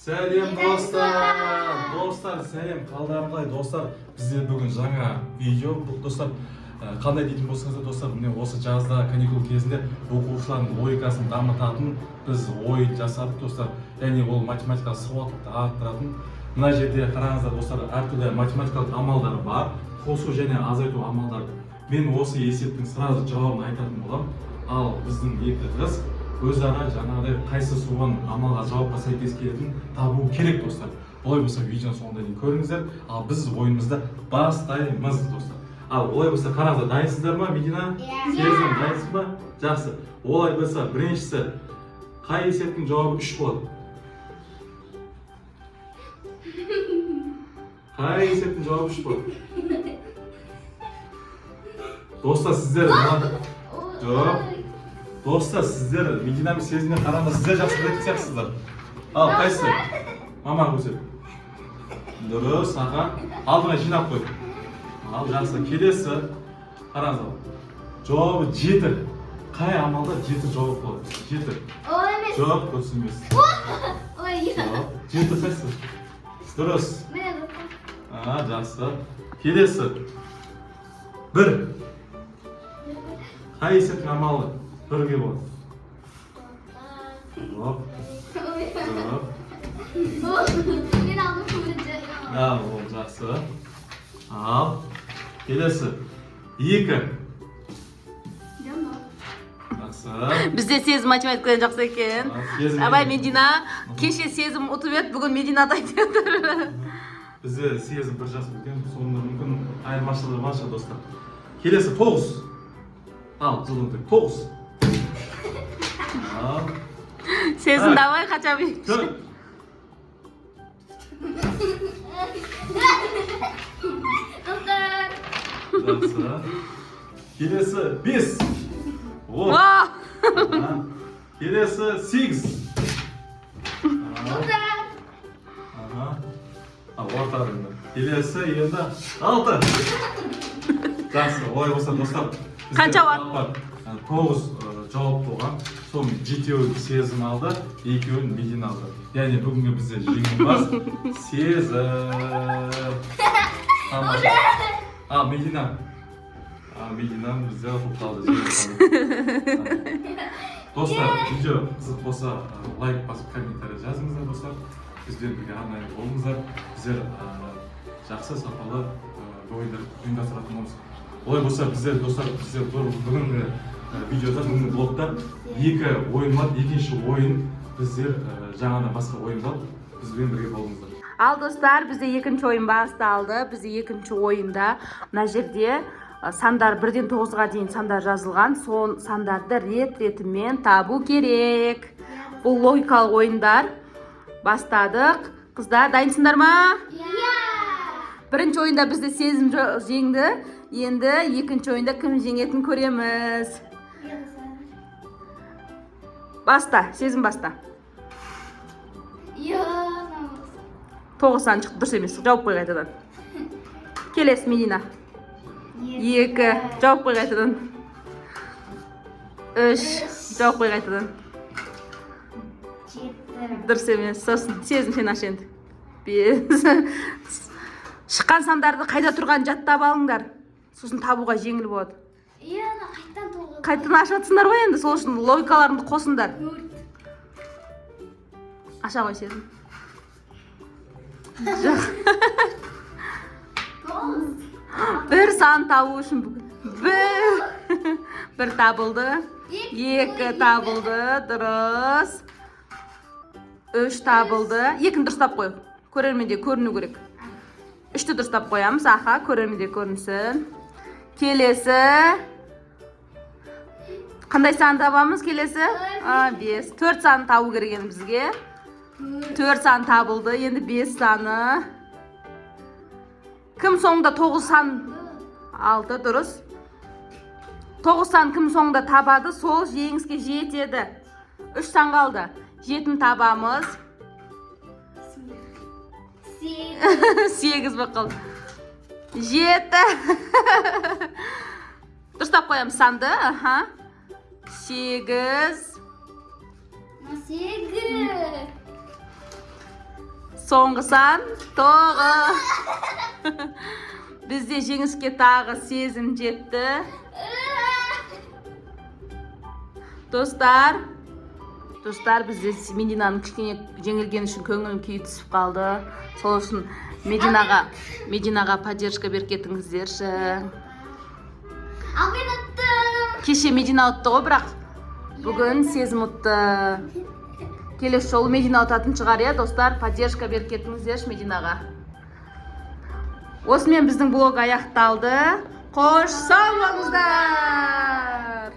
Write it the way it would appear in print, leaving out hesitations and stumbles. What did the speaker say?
Сәлем, достар! Достар, сәлем! Қалдарың қалай, достар? Бізде бүгін жаңа видео. Бұл, достар, қандай дейтін болсаңыздар, достар, міне, осы жазда каникул кезінде оқушылардың логикасын дамытатын біз ойын жасадық, достар. Яғни ол математикалық сауаттылықты арттыратын. Мына жерде қараңыздар, достар, әртүрлі математикалық амалдар бар. Қосу және азайту амалдары. Мен осы есептің сразу жауабын айтатын боламын. Ал біздің екі қыз өзара жаңағыдай қайсы соған амалға, жауапқа сәйкес келетінін табу керек, достар. Олай болса, видеоның соңына дейін көріңіздер. Ал біз ойынымызды бастаймыз, достар. Ал олай болса, қараңыздар, дайынсыздар ма, Медина? Иә. Сезім, дайынсыз ба? Жақсы. Олай болса, біріншісі: қай есептің жауабы үш болады? Қай есептің жауабы үш болады? Достар, сіздер жоқ. Достар, сіздер Медина мен Сезімнен қарағанда сіздер жақсы білетін сияқтысыздар. Ал қайсысы? Мама көрсет. Дұрыс, аха. Алдыңа жинап қой. Ал жақсы, келесі. Қараңыздар. Жауабы жеті. Қай амалда жеті жауап болады? Жеті. Ол емес. Жоқ, дұрыс емес. Ой. Жоқ. Жеті қайсысы? Дұрыс. Міне, достар. А, жақсы. Келесі. Бір. Қай есептің амалы бірге болады? Жоқ. Жоқ. Мен алдым суретті. А, ол жақсы. Ал, келесі. Екі. Жақсы. Бізде Сезім математикадан жақсы екен. А, Сезім. Абай, Медина. Кеше Сезім ұтып еді, бүгін Медина ұтайын деп отыр. Бізде Сезім бір жас үлкен, сонда мүмкін айырмашылығы бар шығар, достар. Келесі тоғыз. Ал, жылдың тоғыз. Ал, Сезім, Так. давай хотя бы. Төрт. Достар. Жақсы. Келесі бес. О. Вау! А, келесі сегіз. Ал, Достар. аха. А, орта енді. Келесі енді алты. Жақсы, олай болса, достар. Бізде Қанша бар? жауап бар? Тоғыз жауап болған. Соның жетеуін Сезім алды, екеуін Медина алды. Яғни бүгінгі бізде жеңімпаз Сезім. Тамаша. А, Медина. А, Медина бізде ұтылып қалды, жеңіліп қалды. Достар, видео қызық болса, лайк басып, комментарий жазыңыздар, достар. Бізбен бірге арнайы болыңыздар. Біздер жақсы, сапалы ойындар ұйымдастыратын боламыз. Олай болса, біздер, достар, біздер бүгінгі видеода, бүгінгі блогта екі ойын бар. Екінші ойын біздер жаңадан басқа ойын бар. Бізбен бірге болыңыздар. Ал, достар, бізде екінші ойын басталды. Бізде екінші ойында мына жерде сандар, бірден тоғызға дейін сандар жазылған. Сол сандарды рет ретімен табу керек. Бұл логикалық ойындар. Бастадық. Қыздар, дайынсыңдар ма? Иә. Бірінші ойында бізде Сезім жеңді. Енді екінші ойында кім жеңетінін көреміз. Иә, достар. Баста, Сезім, баста. Иә. Тоғыз сан шықты, дұрыс емес. Жауып қой қайтадан. Келесі, Медина. Екі. Жауып қой қайтадан. Үш. Жауып қой қайтадан. Жеті. Дұрыс емес. Сосын, Сезім, сен аш енді. Бес. Шыққан сандарды қайда тұрғанын жаттап алыңдар. Сосын табуға жеңіл болады. Иә, ана қайтадан тоғыз. Қайтадан ашып жатсыңдар ғой енді, сол үшін логикаларыңды қосыңдар. Төрт. Аша ғой, Сезім. Жоқ. Тоғыз. Бір сан табу үшін бүгін. Бір. Бір табылды. Екі табылды. Дұрыс. Үш табылды. Екіні дұрыстап қой. Көрерменде көріну керек. Үшті дұрыстап қоямыз. Аха, көрерменде көрінсін. Келесі. Қандай сан табамыз келесі? А, бес. Төрт сан табу керек енді бізге. Төрт сан табылды. Енді бес саны. Кім соңында тоғыз сан? Алты, дұрыс. Тоғыз сан кім соңында табады, сол жеңіске жетеді. Үш сан қалды. Жетіні табамыз. Сегіз. Сегіз болып қалды. Жеті. Дұрыстап қоямыз санды. Аха. Сегіз. Сегіз. Соңғы сан 9. Бізде жеңіске тағы Сезім жетті. Достар, достар, бізде Мединаның кішкене жеңілген үшін көңіл күйі түсіп қалды. Сол үшін Мединаға поддержка беріп кетіңіздерші. Ал мен ұттым. Кеше Медина ұтты ғой, бірақ бүгін Сезім ұтты. Келесі жолы Медина ұтатын шығар, иә, достар? Поддержка беріп кетіңіздерші Мединаға. Осымен біздің блог аяқталды. Қош, сау болыңыздар!